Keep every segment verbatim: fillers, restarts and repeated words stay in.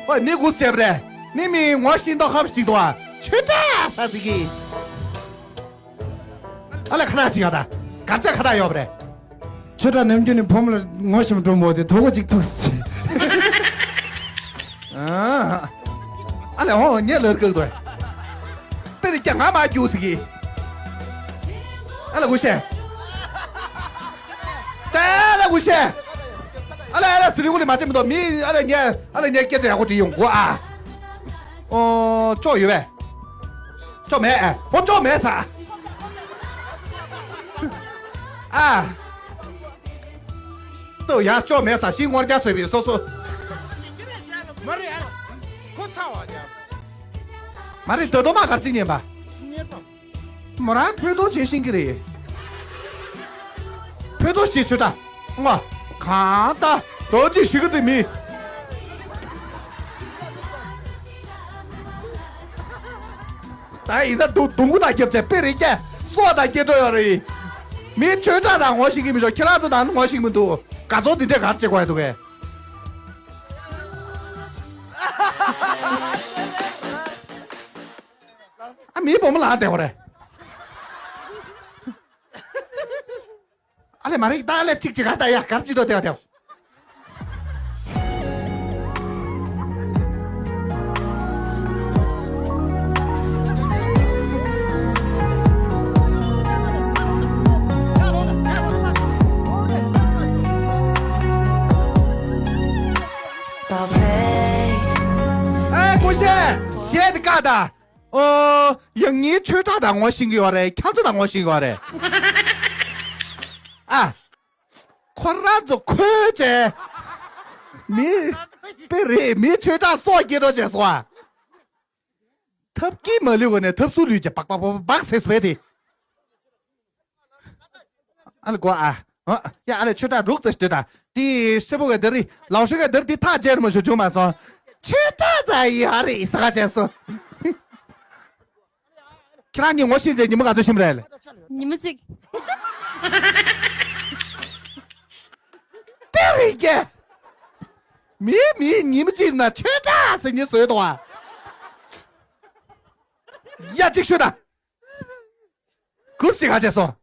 ཨོ་ནི་གུ་ཟེར་བ་རེད། ནི་མི་ངོ་ཤེས་མདོག་ཁ་པོ་ཞིག་འདུག་ཨ། ཆོས་གྲགས་ཟེར་གི། ཨ་ལས་ཁ་ནག་ཅིག་ཡོད་ད། གར་ཅག་ཁ་ནག་ཡོད་པ་རེད། ཆོས་གྲགས་ནམ་རྒྱུན་ནི་ཕོ་མོ་ལ་ངོ་ཤེས་མི་འགྲོ་མོ་དེ་དོ་གོ་ཅིག་ཐུག་སི། ཨ་ལས་ཧོ་ངས་ལར་བཀག་དོ། དཔེ་རིགས་ཀྱང་ང་མ་རྒྱུགས་སི་གི། ཨ་ལས་གུ་ཤེས། ཏེ་ལ་གུ་ཤེ། ཨ་ལ་ཨ་ལ་སི་ལི་གུ་ལི་མ་ཅི་མི་དོ་མི་ཨ་ལ་ཉེ་ཨ་ལ་ཉེ་སྐད་ཆ་ཡག་པོ་དྲིས་ཡོང་གོ་ཨ། ཨོ་ཅོག་ཡོད་པས། ཅོག་མེད་ཨ། ཨོ་ཅོག་མེད་ས། ཨ། ཏོ་ཡ་ཅོག་མེད་ས་ཤི་ངོར་རྒྱ་སོས་པའི་སོ་སོ། མ་རེད་ཨ། ཁོ་ཚ་བ་རྒྱ། མ་རེད་ཏོ་ཏོ་མ་གར་ཅི་ཉན་པ། ཉན་པ། མོ་རང་ཕོད་ཐོག་བྱེད་ཤེས་ཀྱི་རེད། ཕོད་ཐོག་བྱེད་ཆོད་ད། ང་། གང་ལྟ། རྡོ་རྗེ་ཞིག་གི་མི། ད་ཡིན་ན་དུ་དུང་གུ་དང་རྒྱབ་ཆ་དཔེ་རེད་ཀྱ། སོག་དང་སྐྱེ་འགྲོ་ཡོད་རེད། མི་ཆོས་གྲགས་དང་ངོ་ཤེས་ཀྱི་མི་ཤོག་ཁྱེད་རང་ཚོ་དང་ངོ་ཤེས་ཀྱི་མི་འདུག་དགའ་ཚོར་འདི་འདྲས་གར་བྱེད་དགོས་ཡ་འདུག་གས། ཨ་མིའི་བུ་མོ་ལངས་བསྡད་པ་རེད། ཨ་ལས་མ་རེད་ད་ཨ་ལས་ཅིག་ཅིག་ཨ་ད་ཡ་གར་ཅི་ཏོ་དེ་བ་དེ་བ། ཨེ་ཀུ་ཤེ། ཤེ་དེ་ཀ་ད། ཨོ། ཡང་ངའི་ཆོས་གྲགས་དང་ངོ་ཤེས་ཀྱི་ཡོད་རེད། ཁྱམ་ཚོ་དང་ངོ་ཤེས་ཀྱི་ཡོད་རེད། ཨ། ཁོ་རང་ཚོ་ཁོའི་ཆེ། མི། དཔེ་རེད་མི་ཆོས་གྲགས་སོགས་སྐྱེ་འགྲོ་བྱས་སོ་ཨ། ཐབས་ཀྱིས་མ་ལུས་གོ་ནས་ཐབས་སུ་ལུས་ཀྱི་སྦག་སྦག་སྦག་སྦག་ཟེར་སུ་བས་དེ། ཨ་ལ་གོ་ཨ། ཨ། ཡ་ཨ་ལ་ཆོས་གྲགས་རུག་ཙེ་སྟེ་ད། དེ་ཧྲི་པོ་ག་དེ་རི་ལའོ་ཧྲི་ག་དེ་རི་དེ་ཐག་བཅད་མ་ཞུ་བྱུང་མ་སོང་། ཆོས་གྲགས་ཙ་ཡི་ཨ་རི་ས་ག་བྱས་སོ། ཁྱེད་རང་གཉིས་ངོ་ཤེས་བྱས་ཉི་མ་ག་ཚོད་ཕྱིན་པ་རེད། ཉི་མ་གཅིག་དཔེ་རིགས་ཀྱི། མིའི་མིའི་ཉི་མ་གཅིག་ན་ཆོས་གྲགས་ཟེར་ཉི་བཟོས་དོ་བ། ཡ་གཅིག་ཤོད་ད། གུས་ཞིག་ག་བྱས་སོང་།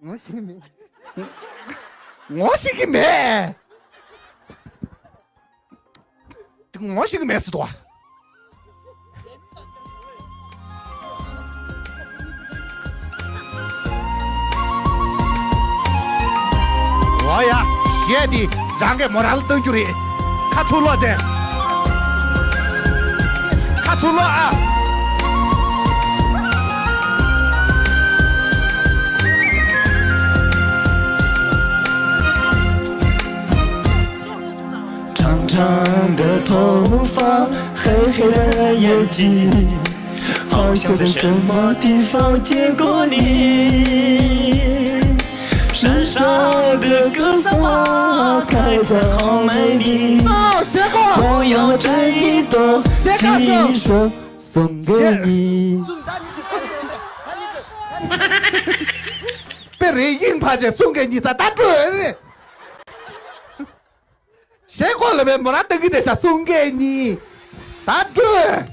ངོ་ཤེས་མེད། ངོ་ཤེས་ཀྱི་མེད། ངོ་ཤེས་ཀྱི་མེད་སུ་དོ། འོ་ཡ། གཞས་འདི་རང་གིས་མོ་རང་ལ་སྟོན་རྒྱུ་རེད། ཁ་ཚུར་ལོག་བྱས། ཁ་ཚུར་ལོག་ཨ། ཨ་ཞེ་གོ། ཞེ་གོ་སོ། དཔེ་རེ་ཡིན་ཕ་ཆེ་གསུང་གི་ཉི་ཚ་ད་འགྲོ། ཞེ་གོ་ལ་བའི་མོ་ར་ཏང་གི་དེ་ཤ་གསུང་གི་ཉི། ད་འགྲོ།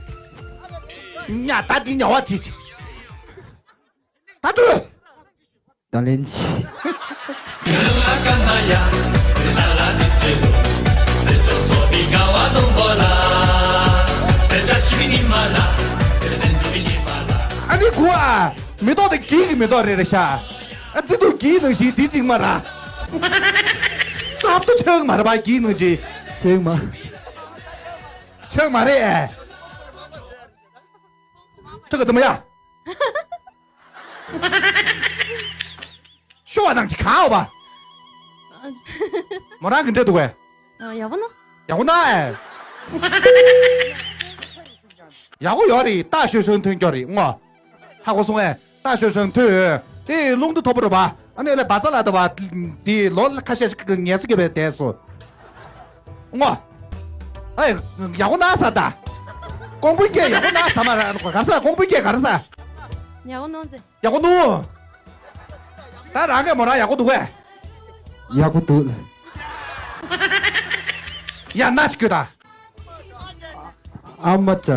ཉ་ད་འདི་ཉ་བ་ཅི་ཅི། ད་འགྲོ། ད་ལན་ཅི། ཨ་ནི་གུ་ཨ། མེ་ཏོག་དེ་གི་གི་མེ་ཏོག་རེ་རེ་ཤ། ཨ་ཙི་ཏུ་གི་ནང་བཞིན་དེ་གཅིག་མ་ར། ཙབ་ཏུ་ཆག་མ་ར་བ་གི་ནང་བཞིན། ཆག་མ། ཆག་མ་རེད་ཨེ། ཁྲི་ག་ཙི་མ་ཡ། ཤོ་བ་ནང་ཅི་གང་འོ་བ། མོ་རང་གི་འདྲེ་འདུག་གས། ཡག་པོ་ན། ཡག་པོ་ན་ཨེ། ཡག་པོ་ཡོད་རེད་ད་ཤོད་ཤོད་ཐོན་སྐྱོ་རེད་ངོ་། ཧ་གོ་སོང་ངས་ད་ཤོད་ཤོད་ཐོན། དེ་རླུང་དུ་ཐོབ་པ་རེད་པ། ཨ་ནི་ལས་བ་ཚ་ལ་དུ་བ། དེ་ལོ་ཁ་ཤས་ཤིག་ངལ་གསོ་རྒྱབ་པའི་དེ་སོ། ངོ་། ཨེ། ཡག་པོ་ན་ས་ད། ཀོང་པོའི་སྐད་ཡག་པོ་ན་ས་མ་ར་ག་ས་ཀོང་པོའི་སྐད་ག་ར་ས། ཡག་པོ་ནོ་ཟེ། ཡག་པོ་ནོ། ད་རང་གི་མོ་རང་ཡག་པོ་འདུག་གས། ཡག་པོ་འདུག་ཡ་ན་ཅིག་གྱོད་ད། ཨ་མ་ཅག་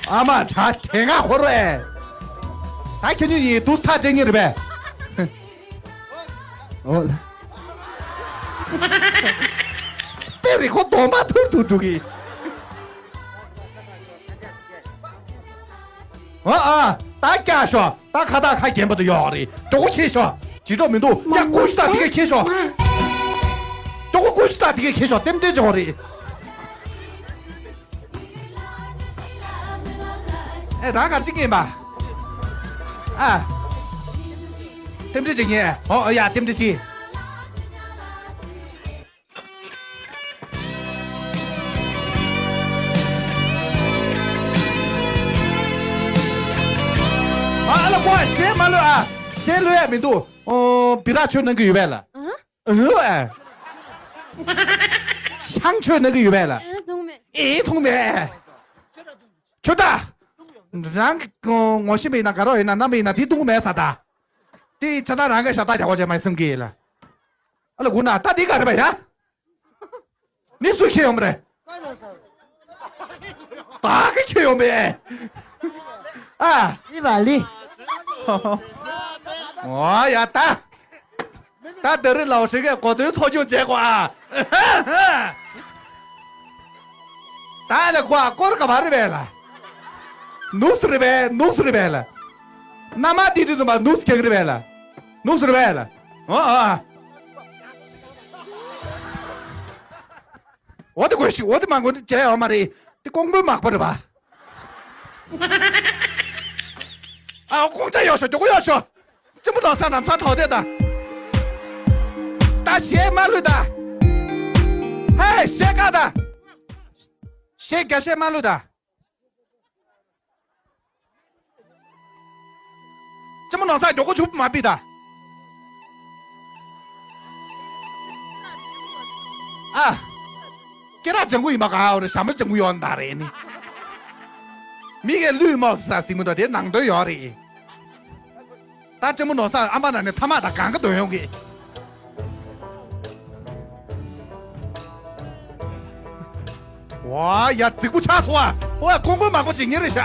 ཨ་མ་ད་དྲན་ང་ཧོར་བས། ད་ཁྱེད་གཉིས་ཡིན་དུས་ཐག་བཅད་ཉེ་རེད་པས། ཨོ། དཔེ་རི་ཁོ་གདོང་པ་ཐུར་དུ་འགྲོ་གི། ཨ་ཨ། ད་སྐྱག་ཤོག་ད་ཁ་ཐག་ཁ་རྒྱན་པ་དུ་ཡོག་རེད། མགྱོགས་པོ་ཁྱེར་ཤོག་ཇི་འདྲ་མི་འདུག་ཡ་ཀུ་ཤུ་ད་དེ་གས་ཁྱེར་ཤོག་མགྱོགས་པོ་ཀུ་ཤུ་ད་དེ་གས་ཁྱེར་ཤོག་རྟེན་འབྲེལ་འཇོག་རེད། ཨེ་རང་གར་ཅིག་ཡིན་པ། ཨ། རྟེན་འབྲེལ་ཅིག་ཡིན། ཨོ་ཡ་རྟེན་འབྲེལ་ཅིག་ཨ་ཨ་ལ་ཀོ་ཞེ་མ་ལོས་ཨ། ཞེ་ལོས་ཡ་མི་འདུག་ཨོ་བི་ར་ཆོས་གནང་གི་ཡོད་པས་ལ། ཨ། ཨ། ཤང་ཆོས་གནང་གི་ཡོད་པས་ལ། ཨ་འཐུང་མེད། ཨེ་འཐུང་མེད། ཆོས་ད། རང་གི་ངོ་ཤེས་མི་ཡིན་ན་ག་རོགས་ཡིན་ན་རྣམ་པ་ཡིན་ན་དེ་འཐུང་མེད་ས་ད། དེ་ཆ་ད་རང་གི་ཞབས་ཏག་རྒྱག་གོ་བྱས་མ་ཡིན་སེམས་ཀྱི་ལ། ཨ་ལ་དགུ་ན་ད་འདི་ག་རེ་བ་ཡ། མི་སུ་ཁྱེར་ཡོང་མ་རེད། ད་གི་ཁྱེར་ཡོང་མེད། ཨ། ཨི་བ་ལི། ཨོ་ཡ་ད། ད་ད་རི་ལའོ་ཧྲི་གས་གོ་དོན་ཚོགས་ཆུང་བྱས་གོ་ཨ། ད་ལ་ཁོ་ཨ་སྐོར་ག་བ་རེད་པས་ལ། ནུགས་རེད་པས་ནུགས་རེད་པས་ལ། མནའ་མ་དེ་དུས་ཙམ་པ་ནུགས་ཁྱེར་གི་རེད་པས་ལ། ནུགས་རེད་པས་ལ། ཨོ་ཨ། འོ་དེ་དགོས་ཤིག་འོ་དེ་མ་དགོས་ནི་བྱས་ཡོད་མ་རེད། དེ་ཀོང་པོའི་མག་པ་རེད་པ། ཨ་ཀོང་ཅ་ཡོད་ཤོ་མགྱོགས་པོ་ཡོད་ཤོ། ཅི་མོ་ལོ་ས་ནམ་ས་ཐོག་དེ་ད། ད་ཞེ་མ་ལུས་ད། ཧེ་ཞེ་ཀ་ད། ཞེ་རྒྱ་ཞེ་མ་ལུས་ད། ཅི་མོ་ནང་ས་མགྱོགས་པོ་ཆུབ་མ་པི་ད། ཨ། སྐེ་རགས་ལྗང་གུ་ཡིན་པ་ག་འོ་རེ་ཞྭ་མོ་ལྗང་གུ་ཡོད་ན་ད་རེད་ནི། མི་གས་ལུས་མོ་ས་སིང་མོ་ད་དེ་ནང་དོན་ཡོད་རེད། ད་ཅི་མོ་ནོ་ས་ཨམ་པ་ན་ནི་ཐ་མག་ད་གང་ག་འདོན་ཡོང་གི། ཝ་ཡ་རྫིག་པོ་ཆགས་སོང་ཨ། ཝ་ཀོང་ཀོང་མ་ཀོ་ཅིག་ཉེ་རེ་ཤ།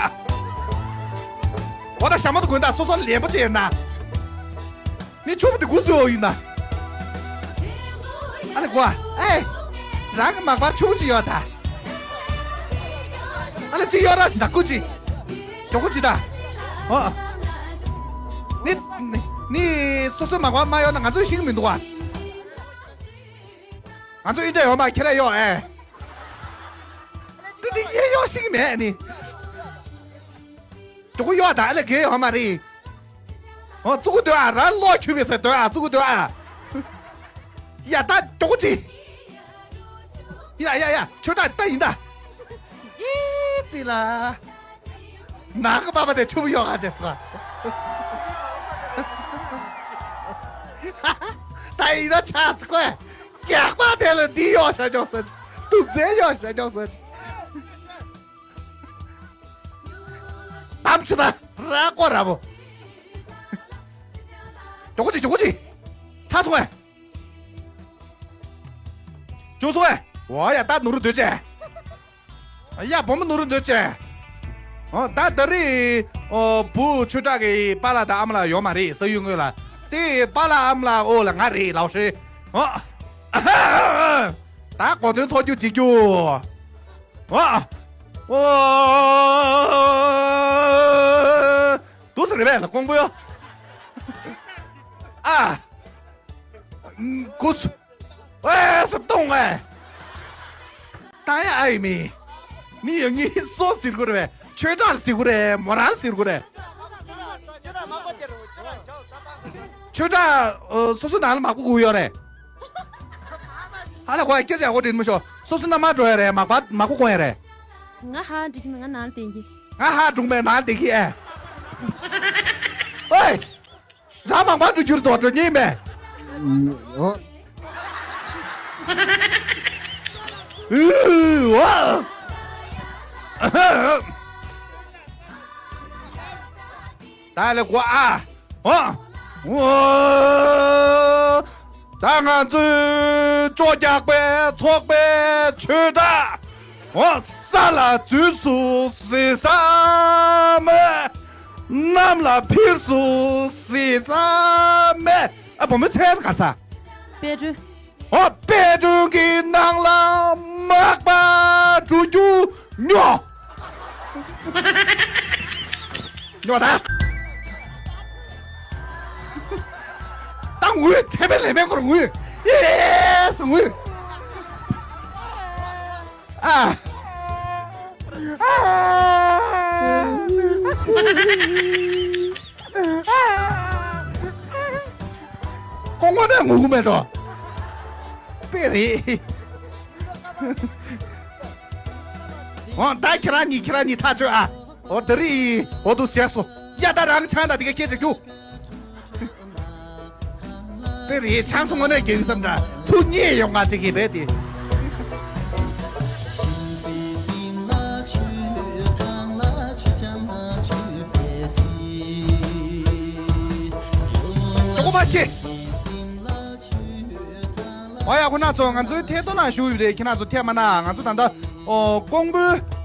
ཝ་ད་ཞྭ་མོ་དུ་དགོན་ད་སོ་སོ་ལེན་པོ་ཅེ་ན། ནི་ཆུ་བོ་དེ་གུ་སུ་ཡོ་ཡིན་ན། ཨ་ལེ་གོ་ཨ། ཨེ། རང་གི་མག་པར་ཆུ་བོ་ཅིག་ཡོད་ད། ཨ་ལེ་ཅི་ཡོད་ར་ཅི་ད་ཀུ་ཅི། ཀྱོ་ཀུ་ཅི་ད། ཨོ། ནི་ནི་སོ་སོ་མག་པར་མ་ཡོད་ན་ང་ཚོས་ཤིང་མི་འདུག་ཨ། ང་ཚོ་ཨིན་ཏེ་ཡོད་མ་ཁྱེད་ར་ཡོད་ཨེ། ཏི་ཏི་ཡེ་ཡོད་ཤིང་མེད་ནི། ཀྱོ་ཀུ་ཡོད་ད་ཨ་ལེ་གེ་ཡོད་མ་རེད། ཨོ་ཙུ་གུ་དོ་ཨ་ར་ལོ་ཁྱུ་བེ་སེ་དོ་ཨ་ཙུ་གུ་དོ་ཨ། ཡ་ད་ཀྱོ་ཀུ་ཅི། ཡ་ཡ་ཡ་ཁྱོད་ད་ད་ཡིན་ད། ཨི་ཙི་ལ། ནག་པ་པ་དེ་ཆུ་བོ་ཡོག་ཨ་ཅེས་པ། ད་ཡིན་ད་ཆ་སི་ཀོས། རྒྱག་པ་དེ་ལ་འདི་ཡོག་ཤ་ཀྱོག་ཟེར། དུག་རྫས་ཡོག་ཤ་ཀྱོག་ཟེར། དམ་ཆུ་ད་ར་ཀོ་ར་བོ། ཀྱོ་ཀུ་ཅི་ཀྱོ་ཀུ་ཅི། ཚ་སོང་ཨེ། ཅུང་སོང་ཨེ། ཝ་ཡ་ད་ནུ་རུ་འདོད་ཅེ། ཡ་བུ་མོ་ནུ་རུ་འདོད་ཅེ། ཨོ་ད་ད་རེས་ཨོ་བུ་ཆུ་བྲག་གི་པཱ་ལགས་དང་ཨ་མ་ལགས་ཡོད་མ་རེད་ས་ཡུལ་དངོས་ལ། དེ་པཱ་ལགས་ཨ་མ་ལགས་ཨོ་ལ་ང་རེད་ལའོ་ཧྲེ། ཨོ། ད་གོ་དོན་ཚོགས་རྒྱུ་བྱེད་རྒྱུ། ཨོ། ཨོ། དུ་སི་རེ་བས་ལ་ཀོང་པོ་ཡོ། ཨ། ཀུ་སུ། ཨེ་སུ་གཏོང་ཨེ། ད་ཡ་ཨའི་མི། མི་ཡ་ངི་སོ་ཟིར་གོ་རེ་བས། ཆོས་གྲགས་ཟིར་གོ་རེ་མོ་རང་ཟིར་གོ་རེ། ཆོས་གྲགས་སོ་སོ་ནང་ལ་མ་གོ་གུ་ཡོ་རེ། ཧ་ལ་གོ་ཡ་སྐད་ཆ་གོ་དྲིན་མི་ཤོ། སོ་སོ་ན་མ་འགྲོ་ཡ་རེ་མ་གོ་མ་གོ་གོ་ཡ་རེ། ང་ཧ་འགྲིག་གི་མ་ང་ནང་ལ་བསྟན་གི། ང་ཧ་འགྲུག་མེད་ནང་བསྡད་ཀྱི་ཨེ། ཨོའི། རང་མང་མང་དུ་གྱུར་ཏོ་འགྲོ་ཉེས་མེད། ཨོ། ཨུ་ཨ། ད་ལེ་གོ་ཨ། ཨོ། ཨོ། ད་ང་ཚོའི་ཅོ་རྒྱག་པའི་ཚོགས་པའི་ཆོས་གྲྭ། འོ་ས་ལ་འཛུལ་སུ་སི་ས་མེ། གནམ་ལ་འཕིར་སུ་སི་ས་མེ། ཨ་བུ་མོའི་མཚན་ག་ས། པད་སྒྲོན། ཨོ་པད་སྒྲོན་གྱི་ནང་ལ་མག་པ་འགྲོ་རྒྱུ་ཉོ། ཉོ་ད། ད་ངུས་ཐེ་པེ་ལེ་པེ་ཁོར་ངུས། ཡེས་ངུས། ཨ། ཁོ་དངོས་གནས་ངུ་གི་མེད་འགྲོ། དཔེ་རེད། འོ་ད་ཁྱེད་རང་གཉིས་ཁྱེད་རང་གཉིས་ཐག་ཆོད་ཨ། འོ་དེ་རིང་འོ་འདུག་བྱས་སོ། ཡ་ད་རང་ཆང་ད་དེ་ག་སྐད་ཆ་རྒྱུག་དཔེ་རེད། ཆང་སོང་ངོ་ནས་རྒྱག་བསམ་འདྲ་ཚུར་ཉེ་ཡོང་ང་ཅིག་གི་རེད་དེ། ཇོ་བོ་མ་ཁྱེད། ཨོ་ཡ་ཁོ་ན་ཚོ་ང་ཚོའི་ཐད་གཏོང་ནང་ཞུགས་ཡོད་རེད། ཁྱེད་རང་ཚོ་ཐད་མ་ན་ང་ཚོ་ད་ལྟ་ཨོ་ཀོང་པོའི་